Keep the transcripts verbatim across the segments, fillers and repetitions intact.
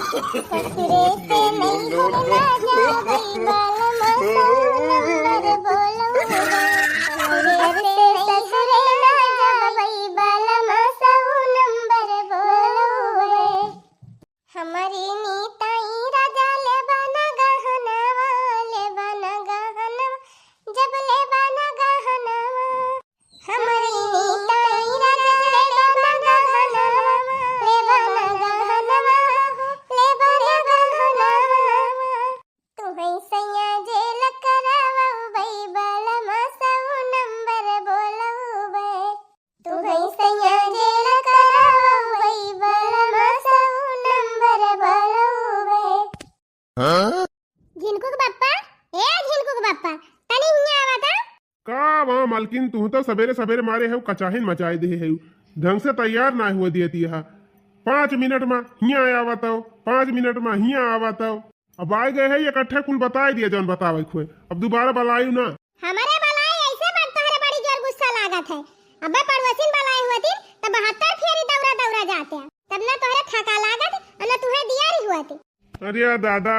ससुरे से नैहर ना जाबई, बालमा सौ नंबर बोलउबे। नैहर से ससुरे ना जाबई, बालमा सौ नंबर बोलउबे। हमरी निताई राजा लेबा ना गहनवा, लेबा ना गहनवा, जब लेबा ना गहनवा। हमरी निताई राजा लेबा ना गहनवा, लेबा ना गहनवा, लेबा ना गहनवा। तुहई सैया जेल करवउबे, बालमा सौ नंबर बोलउबे। तुहई सैया जेल करवउबे, बालमा सौ नंबर बोलउबे। हाँ? झिनकू के बप्पा, ए झिनकू के बप्पा, तनी हियाँ आवा त। का बा मलकिन, तुहू तो सबेरे सबेरे मारे हेउ, कचाहिन मचाए देहे हेउ, ढंग से तैयार ना हुआ दियती हा। पाँच मिनट मा हियाँ आवा तो, पाँच मिनट मा हियाँ आवा तो। अब आए गए है, इकट्ठे कुल बताए दिया जौन बतावे के होए, अब दुबारा बलायू ना। हमरे बलाए ऐसे बात तोहरे बड़ी जोर गुस्सा लागत है। अबे पड़ोसिन बलाए हुअतिन, तब बहत्तर फेरी दौरा दौरा जाते, तब ना तोहरे थका लागत और ना तुहे दियारी हुअती। अरे यार दादा,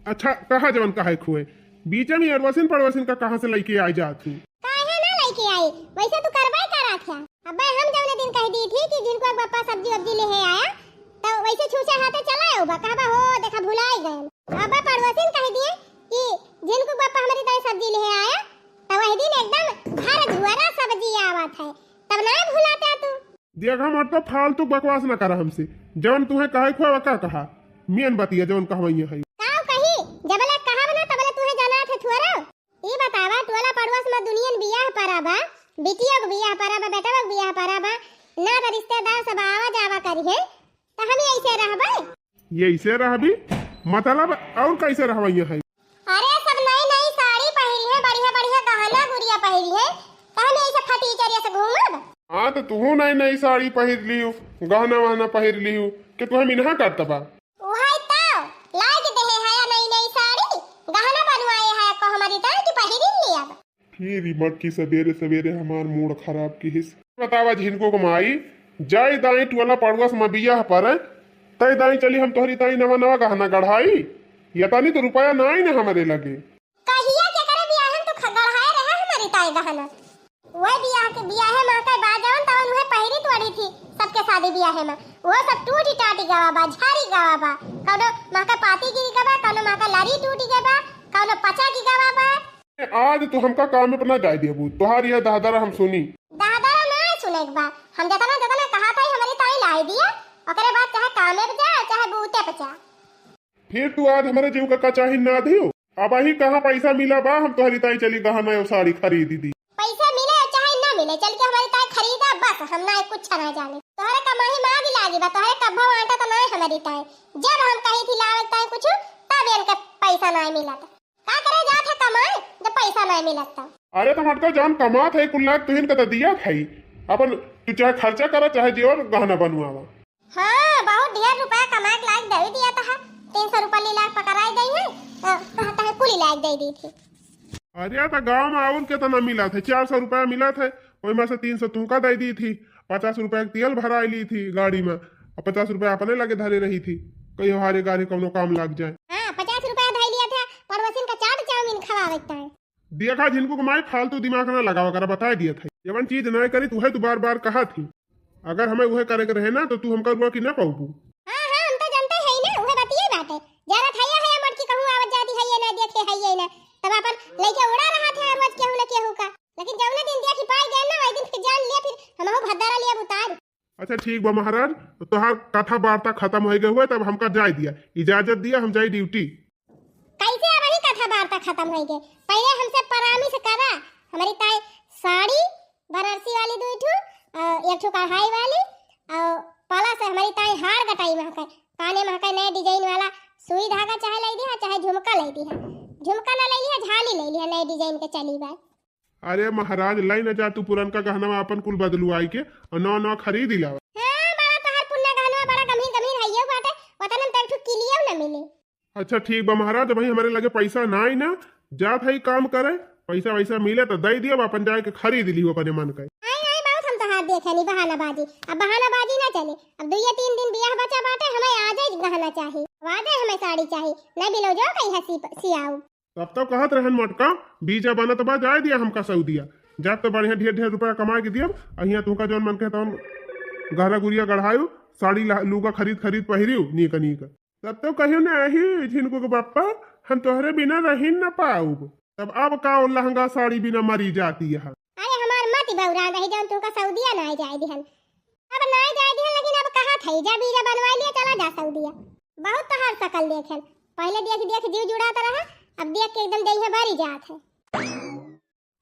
अच्छा कहा जवन कहे खुए, बीचे में अरवसिन पड़वसिन का कहाँ से लइके आइ जात ही? काहे ना लइके आई, वैसे तू करबे करा था। अबे हम जौने दिन कह दी थी कि झिनकू के बप्पा सब्जी वब्जी लेहे आया, तो वैसे छूछे हाथे चला आउबा, कहबा हो देखा भुलाई गए। अबे पड़वसिन कह दिए कि झिनकू के बप्पा हमरी ताई सब्जी लेहे आया, तो वही दिन एकदम भर झुआरा सब्जी आवत है, तब ना भुलाता तू। देखा मत तो फालतू बकवास ना करा हमसे, जवन तुहे कहे खुआ का कहा, मेन बतिया जवन कहवैया है। काव कही, जबले कहब ना तबले तुहे जाना थे थुअरो। ई बतावा, टोला पड़ोस में दुनियन बियाह परा बा, बिटियो के बियाह परा बा, बेटवा के बियाह परा बा, ना तो रिश्तेदार सब आवा जावा करिहे, तो हम ऐसे रहबे? ये ऐसे रहबी, मतलब और कैसे रहवैया है? अरे सब नई नई साड़ी पहिरी है, बढ़िया बढ़िया गहना गुरिया पहिरी है, तो हम ऐसे फटीचर ऐसे घूमब? हाँ तो तुहू नई नई साड़ी पहिर लियो, गहना वहना पहिर लियो, कि तुहे मिनहा करत बा? उहाई तो, लाइके देहे हया नई नई साड़ी, गहना बनवाए हया को हमरी ताई की पहिरी लिया बा। फिर ई मटकी सबेरे सबेरे हमार मूड खराब किहिस। बतावा झिनकू के माई, जाई दाई टोला पड़ोस में बियाह पर, तई दाई चली हम तोहरी ताई नवा नवा गहना गढ़ाई, यतानी तो रुपया नाई न हमरे लगे। कहिया केकरे बियाहे में तू ख-, गढ़ाए रहे हमरी ताई गहना? वही बियाह के, बियाहे में के बाद जवन तवन उहे पहिरी तोड़ी थी सबके शादी बियाहे में, वो सब टूटी टाटी गवा बा, झारी गवा बा, कौनो माँ का पाती गिरी गवा, कौनो माँ का लरी टूटी गवा, कौनो पचा की गवा बा। आज तू हमका काम पे ना जाए देबू, तोहार यह दहदरा हम सुनी। दहदरा ना सुने के बा, हम जतना जतना कहा था हमरी ताई लाई दिया, ओकरे बाद चाहे कामे पे जा, चाहे बूते पे जा। फिर तू आज हमरे जीव का कचाही ना दियो। अब अही कहाँ पैसा मिला बा, हम तोहरी ताई चली गहना और साड़ी खरीदी दी। पैसा मिले चाहे ना मिले, चल के हमरी ताई खरीदा, बस हम ना कुछ ना जाने। तोहरे कमाई माँ भी लागी बा, तोहरे कब्बा आटा तो ना हमरी ताई। जब हम कही थी लावे ताई कुछ, तब इनके पैसा ना मिला था। का करे जात है कमाए जब पैसा ना मिलत त? अरे तो मटका जान कमात है कुल लाख तुहिन का तो दिया था ही। अपन तू चाहे खर्चा करा चाहे जेवर गहना बनवावा। हाँ, बहुत ढेर रुपया कमाए के लायक दे दिया था, तीन सौ रुपया ली लाख पकड़ाई गई है, तो कहता है कुली लायक दे दी थी। अरे तो गाँव में और कितना मिला था, चार सौ रुपया मिला था, वही में से तीन सौ तुमका दे दी थी, पचास रुपया के तेल भराई ली थी गाड़ी में, और पचास रुपया अपने लगे धरे रही थी, कहीं हारे गारे कौनो काम लग जाए। हाँ, पचास रुपया धर लिया था, पड़ोसिन का चाट चाउमीन खवावे के ताई। देखा झिनकू के माई, फालतू दिमाग ना लगावा करा, बताए दिया था, जवन चीज ना करी तुहे तू बार बार कहा थी, अगर हमें उहे करे के रहे ना तो तू हमका रुआ की ना पाऊबू। हाँ हाँ, हम तो जानते हैं ना, उहे बतिये बाटे, जरा थैया है मटकी कहूँ आवत जाती है ये ना देखे है ये ना, तब अपन लेके उड़ा रहा था रोज केहू ना केहू का, लेकिन जौने दिन देखी पाई गए ना वही दिन फिर जान लिया, फिर हमहू भद्दारा लिया उतार। अच्छा ठीक बा महाराज, तो तोहार कथा वार्ता खत्म हो गए हुए, तब हमका जाए दिया, इजाजत दिया, हम जाई ड्यूटी। कैसे अब ही कथा वार्ता खत्म हो गए? पहले हमसे परामर्श करा। हमारी ताई साड़ी बनारसी वाली दुई ठू, और एक ठू कढ़ाई वाली, और पला से हमारी ताई हार गटाई महके, काने महके नए डिजाइन वाला सुई धागा चाहे ले दिया, चाहे झुमका ले दिया, झुमका ना ले लिया, झाली ले लिया, नए डिजाइन के चली बा। अरे महाराज, लाई न जा तू पुरनका गहनवा अपन कुल बदलुआई के और नवा नवा खरीद ही लावा। हाँ, बड़ा तोहार पुन्ना गहनवा बड़ा गंभीर गंभीर हइयो बाटे, वतन में तो एक ठो किलियो न मिले। अच्छा ठीक बा महाराज, भाई हमरे लगे पैसा ना आई ना, जात है काम करे, पैसा वैसा मिले तो दे दियो, अपन जाए के खरीद लियो अपने मन के। आई आई बहुत हम तोहार देखे नी बहानाबाजी, अब बहानाबाजी ना चले, अब दुइये तीन दिन बियाह बचा बाटे, हमें आज ही गहना चाहिए। वादे हमें साड़ी चाही, नहीं ब्लाउजो कहीं हसी प-, सियाऊ। तब तो कहत रहन मोटका, बीजा बनत बा, जाए दिया हमका सऊदिया। जब तो बढ़िया ढेर ढेर रुपया कमा के दियब, अहिया तुहका जौन मन कहे तौन गहना गुरिया गढ़ायु, साड़ी ला-, लूगा खरीद खरीद पहिरियु, नीक नीक। तब तो कहियो, "नहीं, झिनकू के बप्पा, हम तोहरे बिना रही न पाउब।" तब अब का ओ लहंगा साड़ी बिना मरी जाती है। अरे हमार मति बउरान रही, जौन तुहका सऊदिया नाहीं जाए दिहन। अब नाहीं जाए दिहन, लेकिन अब कहत हई, जा बीजा बनवाइ लिया, चला जा सऊदिया। बहुत तोहार सकल देखेन, पहिले देख देख जीव जुड़ात रहा, अब देख के एकदम देहिया बरी जात है।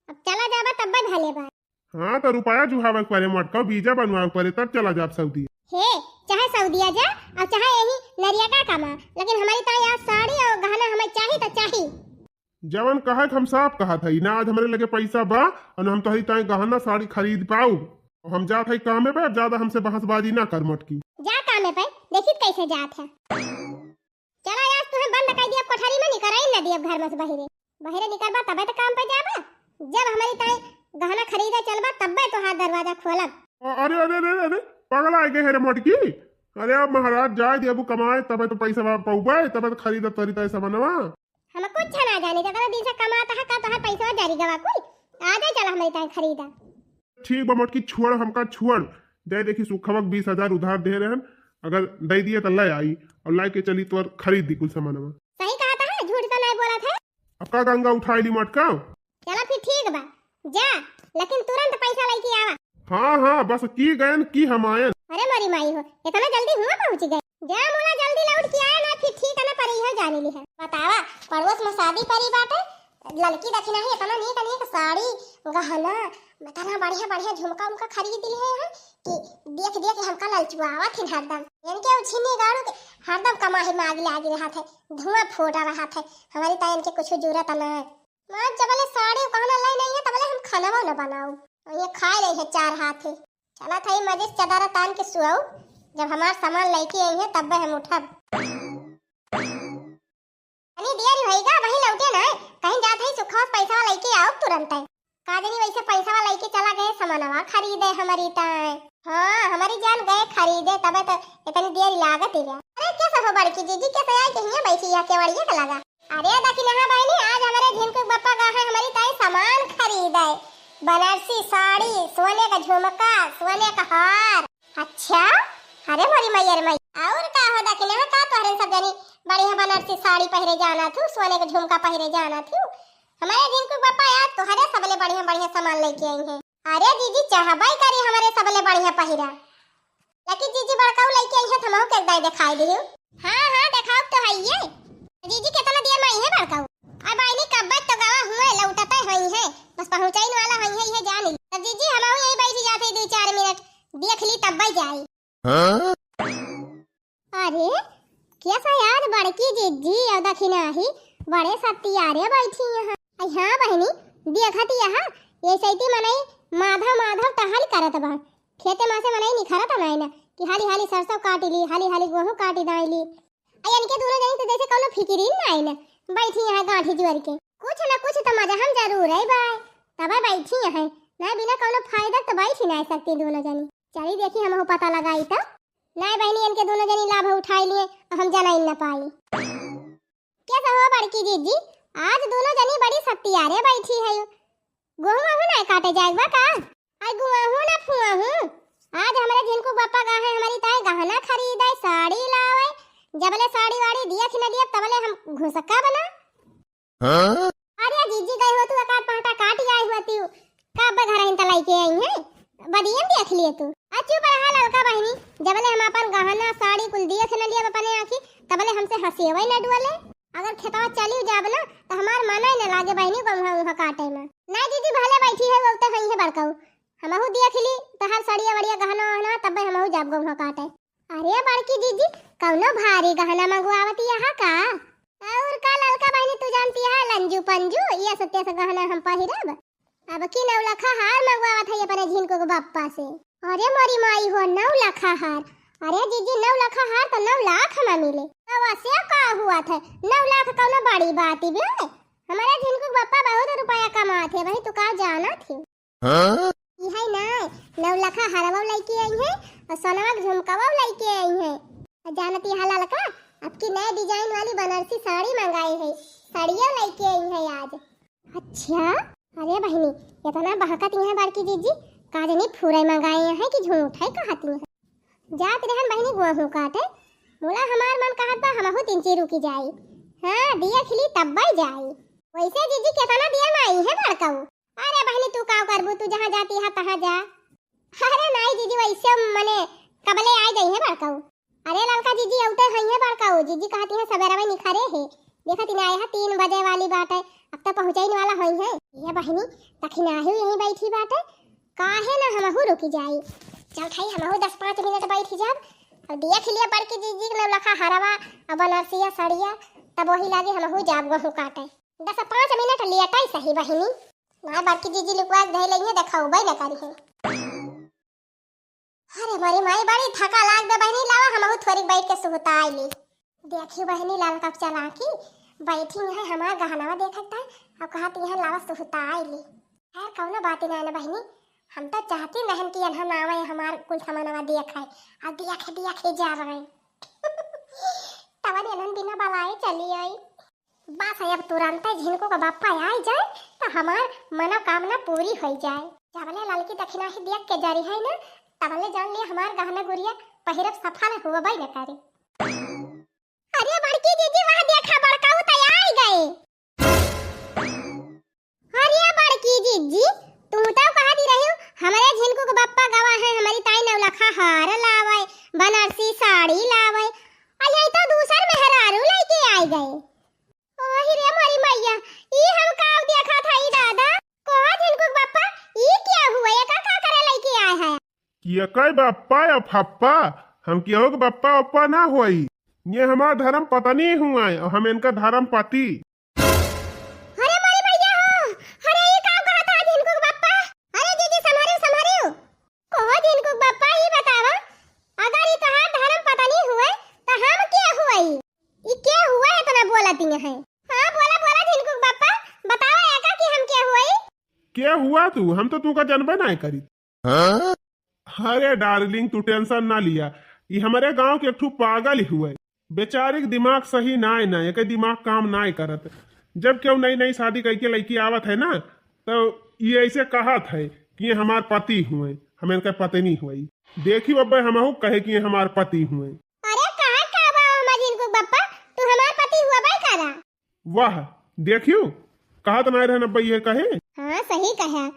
अब चला जाबा तब्बे भले बा। हाँ, तो रुपया जुहावे के परे मोटका, बीजा बनवावे के परे, तब चला जाब सऊदिया। हे, चाहे सऊदिया जा और चाहे यही नरियका कमा, लेकिन हमरी ताई आज साड़ी और गहना हमें चाही तो चाही। जवन कहे के हम साफ कहत हई ना, आज हमरे लगे पैसा बा और ना हम तोहरी ताई गहना साड़ी खरीद पाउब। और हम जात हई कामे पे, अब ज्यादा हमसे बहसबाजी ना कर मोटकी। जा कामे पे, देखित कैसे जात है। चला आज तुहें बंद कर दिया कोठरी में, निकरई न दिया घर में से बहिरे। बहिरे निकरबा तबे तो काम पे जाबा। जब हमरी ताई गहना खरीदे चलबा तब्बे तोहार दरवाजा खोलब। अ-, अरे, अरे, अरे, अरे, पगला गए है रे मोटकी। अरे अब महाराज जाए दे, अब कमाए तबे तो पैसा पउबे, तबे तो खरीदब तोहरी ताई सामानवा। हम कुछ ना जानी, जितना दिन से कमात है का तोहार पैसा जरी गवा कोई। आ जाए चला हमरी ताई खरीदा। ठीक बा मोटकी, छोड़ हमका, छोड़। जाए देखी सुखवा के बीस हजार उधार दे रहन, अगर दे दिए तो ले आई और लाई के चली तोर खरीद दी कुल सामानवा। सही कहत है, झूठ तो नहीं बोलत है। अब का गंगा उठाई ली मोटका? चला फिर ठीक बा, जा, लेकिन तुरंत पैसा लेके आवा। हाँ, हाँ, बस की गयन की हम आयन। अरे मोरी माई हो, इतना जल्दी हुआ पहुँच गए। जा मुला जल्दी लौट के आया ना, फिर ठीक है ना, पर यह जानी ली है। बतावा, पड़ोस में शादी परी बाटे, लड़की दखिना ही इतना नीक नीक साड़ी, गहना, इतना बढ़िया बढ़िया झुमका उमका खरीद ली है कि देख देख के हमका ललचुआवत हिन हरदम। इनके उछिनी गाड़ू के हरदम कमाही में आग लागी रहत है, धुआं फूटा रहत है। हमरी ताई इनके कुछ जरूरत ना है। माँ, जबले साड़ी गहना लाई नहीं है, तबले हम खाना ना बनाऊ। और ये खाए रही है चार हाथ है। चला था ये मजे से चदरा तान के सुआऊ। जब हमार सामान लेके आई है, तब हम उठब। अरे देर होइगा, वही लौटे ना। कहीं जात है, सुखवा से पैसा लेके आओ तुरंत है। का जानी वैसे पैसा लेके चला गए, सामानवा खरीदे हमरी ताई। हाँ, हमरी जान गए खरीदे, तबे तो इतनी देर लागत ही है। अरे कैसे हो बड़की जीजी, कैसे आई के हियाँ बैठी है केवड़िया के लगा? अरे दखिनहा बहिनी, आज हमरे झिनकू बप्पा गा है हमरी ताई सामान खरीदे, बनारसी साड़ी, सोने का झुमका, सोने का हार। अच्छा, अरे मोरी मैया रे मैया, और का हो दखिनहा, का तोहरे सब जनी बढ़िया बनारसी साड़ी पहिरे जाना थू, सोने का झुमका पहिरे जाना थू? हमरे झिनकू बप्पा आज तोहरे सबले बढ़िया बढ़िया सामान लेके आई है। अरे जीजी, चाहबे करी हमरे सबले बढ़िया पहिरा। लकी जीजी बड़काऊ लइके आई है, हमहू के एक दाई देखाई दिहु। हाँ, हाँ, देखाऊ तो है ये। जीजी केतना देर में आई है बड़काऊ? अब आईनी कब्बत तो गवा हुए, लौटते होई है। बस पहुँचाइन वाला होई है, ये जान ली। तब जीजी हमहू यही बैठ जाते दो चार मिनट, देख ली तब जाई। हाँ? अरे, कैसा यार बड़की जीजी और दखिनाही बड़े सत्यारे बैठी हैं। आई हाँ बहिनी, देखत यहाँ ये सैती मनई माधव माधव टहल करत बा। खेते मा से मनई निखरत नाई ना कि हाली हाली सरसों काटी ली, हाली हाली गोहूँ काटी दाई ली। आ इनके दोनों जनी तो जैसे कौनो फिकिर ही नाई ना, बैठी यहाँ गांठी जुअर के। कुछ ना कुछ तो मजा हम जरूर है बाय, तबे बैठी यहाँ, ना बिना कौनो फायदा तो बैठी ना सकती दोनों जनी। चली देखी हमहू पता लगाई तो। नाय बहिनी, इनके दोनों जनी लाभ उठाई लिए, हम जनाई न पाई। कैसे हो बड़की जीजी, आज दोनों जनी बड़ी सत्यारे बैठी है। गोहूँ वहूँ नाय काटे जाए बा का? आई गुआहूँ ना फुआहूँ, आज हमरे झिनकू बप्पा गा है हमरी ताई गहना खरीदे, साड़ी लावे, जबले साड़ी वाड़ी दियत न दियत तबले हम घुसका बना। हाँ? अरे जीजी गई हो तू, एकाध पाटा काट आई हुआ तू, कब घर आइन त लइके आई है, बदियन देख लिए तू। आ चुप रहा ललका बहिनी, जबले हम अपन गहना साड़ी कुल देख न लिए अपने आँखी, तबले हमसे हंसेवई न डुअले। अगर खेतवा चली जाब ना, त हमार मन ही न लागे बहिनी, गोहूँ उहाँ काटे में। नहीं जीजी, भले बैठी है, उगते हुई है बड़काऊ, हमहू देख ली तोहार साड़िया वड़िया गहना वहना, तब्बे हमहू जाब गोहूँ काटे। अरे बड़की जीजी, कौनो भारी गहना मंगवावत यहाँ का? और का ललका बहिनी, तू जानती है लंजू पंजू, ये सत्य से गहना हम पहिरब। अब की नौ लखा हार मंगवावत है अपने झिनको के बप्पा से। अरे मोरी माई हो, नौ लखा हार। अरे जीजी, नौ लखा हार तो नौ लाख में मिले। तो वैसे का हुआ था, नौ लाख कौनो बड़ी बात ही बे? हमारे झिनको के बप्पा बहुत रुपया कमात है, वही तू का जाना थी। हाँ? ई है ना, नौ लखा हरवा लइके आई है और सोनवा के झुमकावा लइके आई है। और जानत यहाँ ललका, अब की नए design वाली बनारसी साड़ी मंगाई है, साड़िया लइके आई है आज। अच्छा, अरे बहिनी, इतना बहकत यहाँ बड़की जीजी, का जनी फुरई मंगाई है कि झूठ है कहती है। जात रहन बहिनी गोहूँ काटे, बोला हमार मन कहत बा हमहू तीन चीर रुकी जाई। हाँ, दिया खिली तब्बे जाई। वैसे जीजी केतना दिया में आई है बड़काऊ। अरे बहिनी तू का करबू, तू जहाँ जाती है तहाँ जा। अरे नाई जीजी वैसे मने कबले आ जाई है बड़काऊ। अरे ललका जीजी औते हई है बड़काऊ, जीजी कहती है सबेरा में निखरे है। देखत ही ना आए है तीन बजे वाली बात है, अब तो पहुँचाइन वाला होई है। ये बहिनी तखिनाही यहीं बैठी बाटे, काहे ना हमहू रुकी जाई। चल खाई हमहू दस पाँच मिनट बैठी जाब। अब देख लिया बड़की जीजी के नौलखा हरवा, अब बनारसिया सड़िया, तब वही लागे हमहू जाब गोहूँ काटे। दस पाँच मिनट लेटाई सही बहिनी। ना बड़की जीजी लुकवा के धइले हैं, देखौबे न करी है। अरे मोरी माई बड़ी थका लाग दे बहिनी, लावा हमहू थोड़ी बैठ के सुहताई ली। देखी बहिनी लाल कप चला की बैठी है हमार गहनवा देखत है, अब कहत यहाँ लावा सुहताई ली। खैर कौनो बात ना है ना बहिनी, हम तो चाहती रहन कि एनहन आवे हमार कुल सामानवा देखे, अब देखे देखे जा रहे। तवन एनहन बिना बलाए चली आई। बस अब तुरंते झिनकू का बापा आई जाए तो हमार मनोकामना पूरी होई जाए। जबले ललकी दखिनाही देख के जरी है ना, तबले जान लिया हमार गहना गुरिया पहिरब सफल होबे न करे। अरे बड़की जीजी, वह देखा बड़काऊ तो आई गए। अरे बड़की जीजी, तू तो कहा दी रही हो, हमरे झिनकू के बापा गवा है, हमारी ताई नौलखा हार लावे, बनारसी साड़ी लावे, अरे तो दूसर मेहरारू लेके आई गए। ओही रे मोरी मैया, ई हम का देखत हई दादा? कहो झिनकू के बप्पा, ई क्या हुआ? एका का करे लइके आए है? कि एकै बप्पा या फप्पा? हम केहू के बप्पा उप्पा ना होई। ये हमार धर्म पत्नी हुआ है और हम इनका धर्म पति। अरे मोरी मैया हो, अरे ई का कहत है झिनकू के बप्पा? अरे जीजी संभारियो, संभारियो। कहो झिनकू के बप्पा, ई बतावा, अगर ई तोहार धर्म पत्नी हुए, त हम के हुए? ई के हुए इतना बोलती है? हाँ, बोला, बोला झिनकू के बप्पा, बतावा एका कि हम के हुए? के हुआ तू? हम तो तू का जनबे नाय करी। हाँ? अरे डार्लिंग, तू टेंशन ना लिया, ई हमारे गांव के एक ठू पागल हुए। बेचारी के दिमाग सही नाय ना, एके दिमाग काम नाय करत। जब केहू नई नई शादी कइके लइकी आवत है ना, तो ये ऐसे कहत है कि ये हमार पति हुए, हम इनके पत्नी हुए। देखी बब्बे, हमहू कहे कि ये हमार पति हुए। अरे कहा का बा हमार झिनकू बप्पा, तू हमार पति हुआ बाई करा। वाह, देखियो, कहत नाय रहन अब्बा ये कहे। हाँ, सही कहा,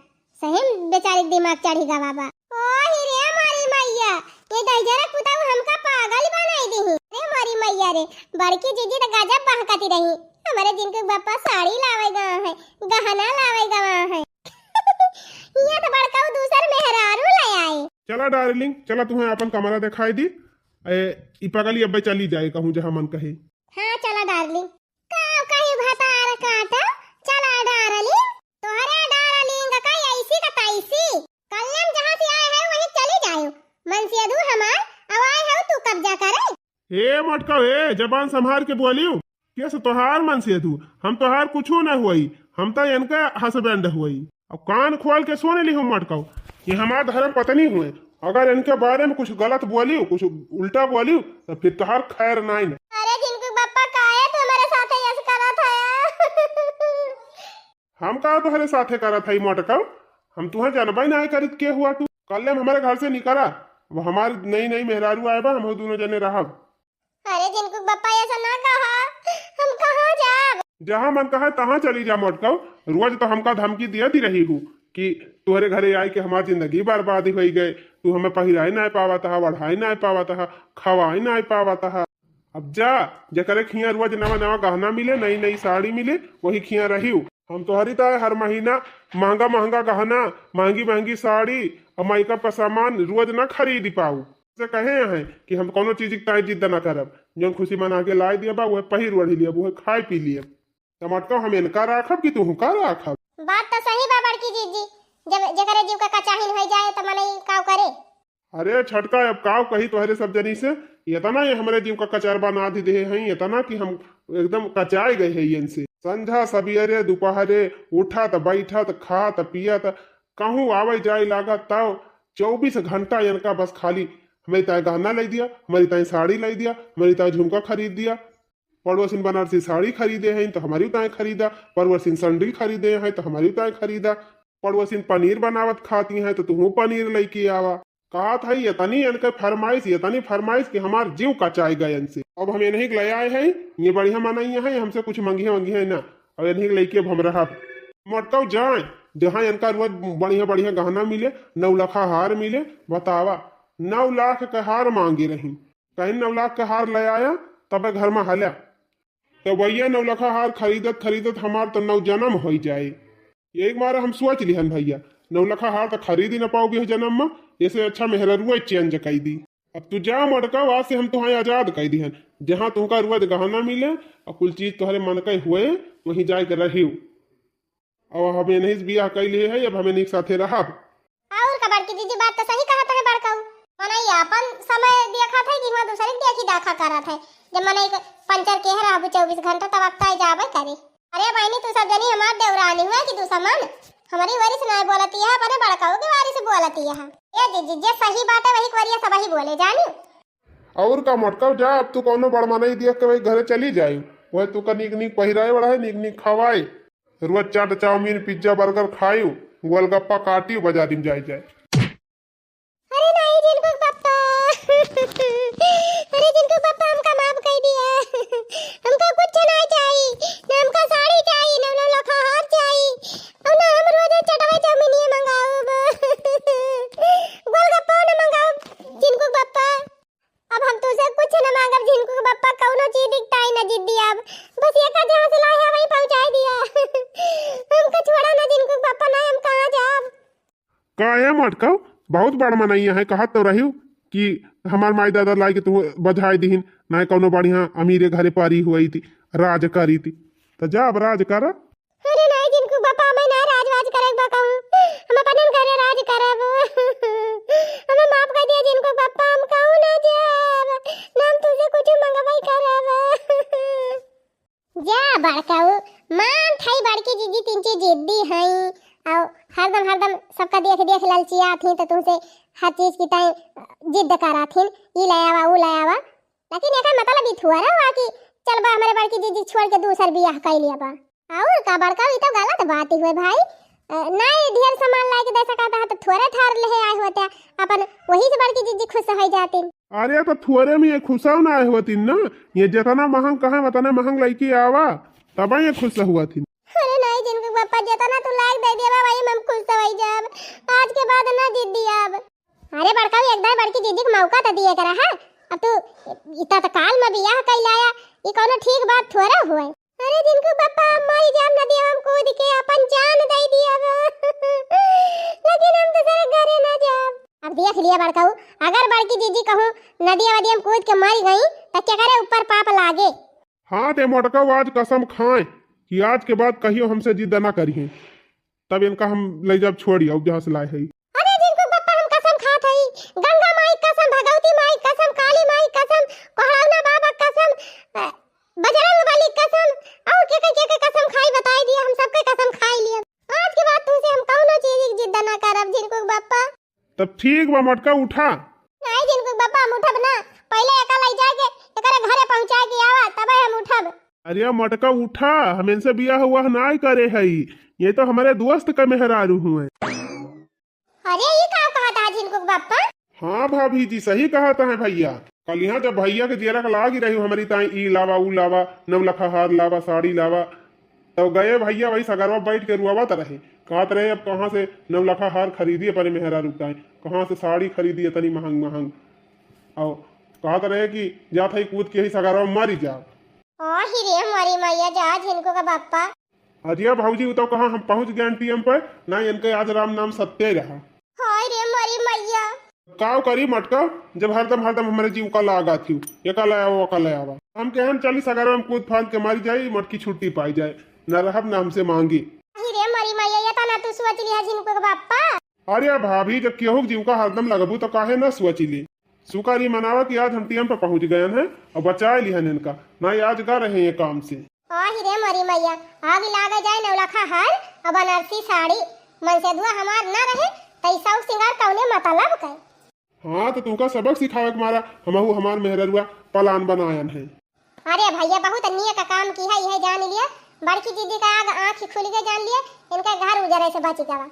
सही में बेचारी के दिमाग चढ़ी गवा बा। ओ ही रे मारी मैया, ये दहिजरा पुताऊ हमका पागल बनाई देही। अरे मारी मैया रे, बड़की जीजी तो गजब बहकती रही। हमारे झिनकू बप्पा साड़ी लावे गवा है, गहना लावे गवा है। ये तो बड़काऊ दूसर मेहरारू ले आए। चला डार्लिंग, चला तुम्हें अपन कमरा दिखाई दी। ए, ई पगली अब्बे चली जाए कहूँ जहाँ मन कहे। हाँ, चला डार्लिंग। का कही भतार काटा, चला डार्लिंग। तोहरे डार्लिंग का ऐसी का तैसी। कल्लम जहाँ से आए है वहीं चली जायो। मनसेधू हमार, अब आए हो तू कब्जा करे। ए मटका, ए जबान संभार के बोलियो। कैसे तोहार मनसेधू? हम तोहार कुछो न हुई, हम तो इनका हस्बैंड हुई। अब कान खोल के सुन लिहो मटकाऊ कि हमार धर्म पत्नी हुए, अगर इनके बारे में कुछ गलत बोलियो, कुछ उल्टा बोलियो, तो फिर तोहार खैर नाई ना। अरे झिनकू बप्पा, काहे तू हमारे साथे ऐसे करत है? हम का तोहरे साथे करत हई मटकाऊ? हम तुहे जानबे नाई करित के हुआ तू। कल्ले में हमारे घर से निकला, वो हमार नई नई मेहरारू आए बा, हम दोनों जने रहब। अरे झिनकू बप्पा ऐसा ना कहा, हम कहाँ जाब? जहाँ मन कहा तहाँ चली जा मटकाऊ। रोज तो हमका धमकी दिया दी रही हूँ कि तोहरे घरे आए के हमार जिंदगी बर्बाद होई गए, तू हमें पहिराए नाय पावत हा, ओढ़ाए नाय पावत हा, खवाए नाय पावत हा। अब जा, जेकरे खिया रोज नवा नवा गहना मिले, नई नई साड़ी मिले, वही खिया रहियो। हम तोहरी ताए हर महीना महंगा महंगा गहना, महंगी महंगी साड़ी और मेकअप का सामान रोज ना खरीद पाऊ। से कहे हैं कि हम कौनो चीज के ताई जिद ना करब, जौन खुशी मना के लाए दिया बा, वह पहिर ओढ़ी लियब, वह खाए पी लियब। त मटका हम इनका राखब कि तुहू का राखब? बात तो सही बा बड़की जीजी, जब जेकरे जीव का कचाहिन हो जाए तो मनई काव करे। अरे छटका, अब काव कही तोहरे सब जनी से, इतना ये हमरे जीव का कचरबा नाधि देहे हैं, इतना कि हम एकदम कचाए गए हैं इनसे। संझा सबेरे दोपहरे उठत बैठत खात पियत कहूँ आवे जाए लागत, तब चउबीस घंटा इनका बस खाली हमरी ताईं गहना लइ दिया, हमरी ताईं साड़ी लइ दिया, हमरी ताईं झुमका खरीद दिया। पड़ोसिन बनारसी साड़ी खरीदे हैं तो हमरी ताईं खरीदा, पड़ोसिन सैंडल खरीदे हैं तो हमरी ताईं खरीदा, पड़ोसिन पनीर बनावत खाती हैं तो तुहूँ पनीर लइके आवा। कहत है, एतनी एनके फरमाइश, एतनी फरमाइश कि हमार जीव कचाइ गए एनसे। अब हम एनहीं के लइ आए हैं, ये बढ़िया मनई हैं, हमसे कुछ मंगिहे वंगिहे ना। अब एनहीं के लइके अब हम रहब। मोटकऊ जाए, जहाँ एनका रोज बढ़िया बढ़िया गहना मिले, नौ लखा हार मिले, बतावा, नौ लाख के हार मांगे रही, कहीं नौ लाख के हार लइ आया, तब घर में हल्या। तो भैया, नौ लखा हार खरीदत खरीदत हमार तो नौ जन्म होइ जाए। यही मारे हम सोच लिहन भैया, नौ लखा हार तो खरीद ही न पाओगे जन्म में, ऐसे अच्छा मेहररुआ चेंज कइ दी। अब तू जा मोटकऊ, आज से हम तुहाई आजाद कइ दिहन। जहाँ तुहका रोज गहना मिले और कुल चीज तोहरे मन के हुए, वहीं जाए के रहियो। अब हम एनहीं से बियाह कइ लिए है, अब हम एनहीं के साथे रहब। और का बड़की जीजी, बात तो सही कहत है बड़कऊ। मनई आपन समय देखत है कि हुआं दूसरे के देखी दाखा करत है। जब मनई के पंचर के रहबू चउबीस घंटा, तब अब तय जाबे करे। अरे बहिनी, तू सब जनी हमार देवरानी हुआ कि दुश्मन? हमरी वरिस नाहीं बोलती है, अपने बड़कऊ के वरिस बोलती है। ए जीजी, जे सही बात है वही के वरिया सबही बोले जानी। और का मोटकऊ, जा अब तू कौनो बड़ मनई देख के वही घरे चली जाई। वह तू का नीक नीक पहिराए बढ़ाए, नीक नीक खवाए। रोज चाट, चाउमीन, पिज्जा, बर्गर खाइउ, गोलगप्पा काटिउ, बाजारी में जाए जाए। अरे नहीं जिनकुक पप्पा, अरे जिनकुक पप्पा, हमका माफ कइ दिया। हमका कुछ ना चाही, ना हमका साड़ी चाही, ना, ना लखा हार चाही, और ना हम रोज चटवा चाउमीन ये मंगाउब। गोलगप्पा ना मंगाउब जिनकुक पप्पा। अब हम तुसे कुछ न मांगब झिनकू के बप्पा, कौनो चीज दिखताई न जिद्दी अब। बस एका जहाँ से लाए है वही पहुँचाई दिया। हमका छोड़ा न झिनकू के बप्पा, ना हम कहाँ जाब। काहे मटकाऊ, बहुत बड़ मनैया है, कहत तो रहियो कि हमार माई दादा लाई के तू बझाई दिहिन, ना कौनो बढ़िया अमीरे घरे पारी हुई थी, राज करी थी। तो जा अब राज कर। अरे नाई जिनकू बप्पा, मैं ना राजवाज करब बा कहूँ, हम अपने घरे राज करब। हमें माफ कर दिया जिनकू बप्पा, हम कहूँ ना जाब, ना हम तुझे कुछ मंगवाई करब। जा बड़काऊ, मान थाई बड़की जीजी तीन चीज जिद्दी हई, और हरदम हरदम सबका देख देख ललचिया थी तो तुमसे हर चीज की ताई जिद्द करा थी, ई ले आवा, ऊ ले आवा। लेकिन एकर मतलब ई थोड़ा हुआ कि चल बा हमारे बड़की जीजी छोड़ के दूसर बियाह कर लिया बा। और का बड़का, ई तो गलत बात ही हुए भाई। अ, ना ये ढेर सामान लाए के दे सकता है तो थोड़े ठार ले आए होते, अपन वही से बड़की जीजी खुश हो जाती। अरे तो थोड़े में ये खुश ना आए होती ना, ये जितना महंग कहे उतने महंग लेके आवा, तब ये खुश हुआ थी। अरे नहीं जिनकू बप्पा, जितना तू लायक दे दिया बा, वही में हम खुश हो जाब। आज के बाद ना जिद्दी अब। अरे बड़का, एक दाई बड़की जीजी के मौका तो दिए के रहा। अब तू इतना तो काल में बियाह कई लाया, ये कौनो ठीक बात थोड़ा हुए। अरे जिनकू बप्पा, हम मरी जाब नदिया में कूद के, अपन जान दे दिया बा। लेकिन हम दूसरे घरे ना जाब। अब देख लिया बड़काऊ, अगर बड़की जीजी कहूँ नदिया वदिया में कूद के मरी गई तो क्या करे ऊपर पाप लागे। हाँ ते मोटकाऊ, आज कसम खाए कि आज के बाद कहियो हमसे जिद ना करिए। तब इनका हम ले जाब छोड़ी, अब जहाँ से लाए हई। अरे जिनकू बप्पा, हम कसम खात हई, गंगा माई कसम, भगवती माई कसम, काली माई कसम, कोहड़ौना बाबा कसम, अ, बजरंग बली कसम, और के के, के के कसम खाई बताई दिया, हम सबके कसम खाई लिया। आज के बाद तुमसे हम कौनो चीज की जिद ना करब जिनकू बप्पा। तब ठीक बा मटका, उठा। नहीं जिनकू बप्पा, हम उठब ना, पहले एका ले जाके एकरे घरे पहुँचा के आवा, तबे हम उठब। अरे मटका उठा, हम इनसे बियाह हुआ ना करे हई, ये तो हमारे दोस्त का मेहरारू हुए। अरे ये का कहत है जिनकू बप्पा? हाँ भाभी जी, सही कहत है भैया। कल यहाँ जब भैया के जियरा के लागी रही हमारी ताई, ई लावा, ऊ लावा, नौ लखा हार लावा, साड़ी लावा, तो गए भैया वही सगरवा बैठ के रुआवत रहे, कहत रहे अब कहाँ से नौ लखा हार खरीदी अपने मेहरारू ताई, कहाँ से साड़ी खरीदी इतनी महंग महंग, और कहत रहे कि जात है कूद के ही सगरवा मरी जाओ। ओ ही रे मोरी मैया, जा झिनकू का बप्पा। अजिया भौजी, उ तो कहाँ हम पहुँच गए टीएम पे, ना इनके आज राम नाम सत्य रहा। हाय रे मोरी मैया। काव करी मटका, जब हरदम हरदम हमारे जीव का लागा थी, ये का ले आवा, वो का ले आवा। हम कहन चली सगरवा में कूद फांद के मरी जाई, मटकी छुट्टी पाई जाए, ना रहब ना हमसे मांगी। हाय रे मोरी मैया, ये तो ना तू सोच लिया झिनकू का बप्पा। अरे भाभी, जब केहू के जीव का हरदम लगबू तो काहे ना सोच ली। शुक्र ही मनावा कि आज हम टीएम पे पहुँच गए हैं और बचा लिहन इनका, ना आज गा रहे ये काम से। ओ ही रे मोरी मैया, आग लागे जाए नौलखा हार और बनारसी साड़ी, मन से दुआ हमार ना रहे, तई शौक सिंगार कौने मतलब के? हाँ, तो तुमका सबक सिखावे के मारा हमहू हमार मेहररुआ plan बनायन है। अरे भैया, बहुत नीक काम किहा, यह जान लिया। बड़की दीदी का आग आँख खुल गए, जान लिया। इनका घर उजरे से बच गवा।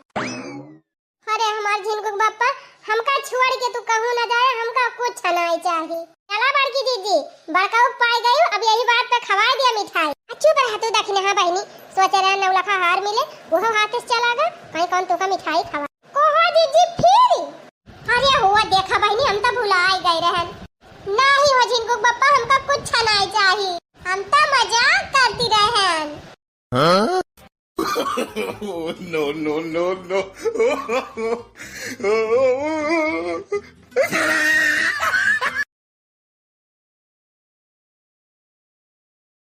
अरे हमार झिनकुक बप्पा, हमका छोड़ के तू कहूँ न जाए, हमका कुछ नहीं चाही। चला बड़की दीदी, बड़का पाई गई, अब यही बात पे खवाए दिया मिठाई। आ, चुप रह तू दखिनहा बहिनी, सोचे रहे नौलखा हार मिले, वो हाथ से चला गए, कहीं कौन तुका मिठाई खवा। कहो दीदी फिर? अरे हुआ देखा बहिनी, हम तो भुलाई गए रहन। नहीं हो झिनकुक बप्पा, हमका कुछ नहीं चाही, हम तो मजाक करती रहन। Oh, no, no, no, no.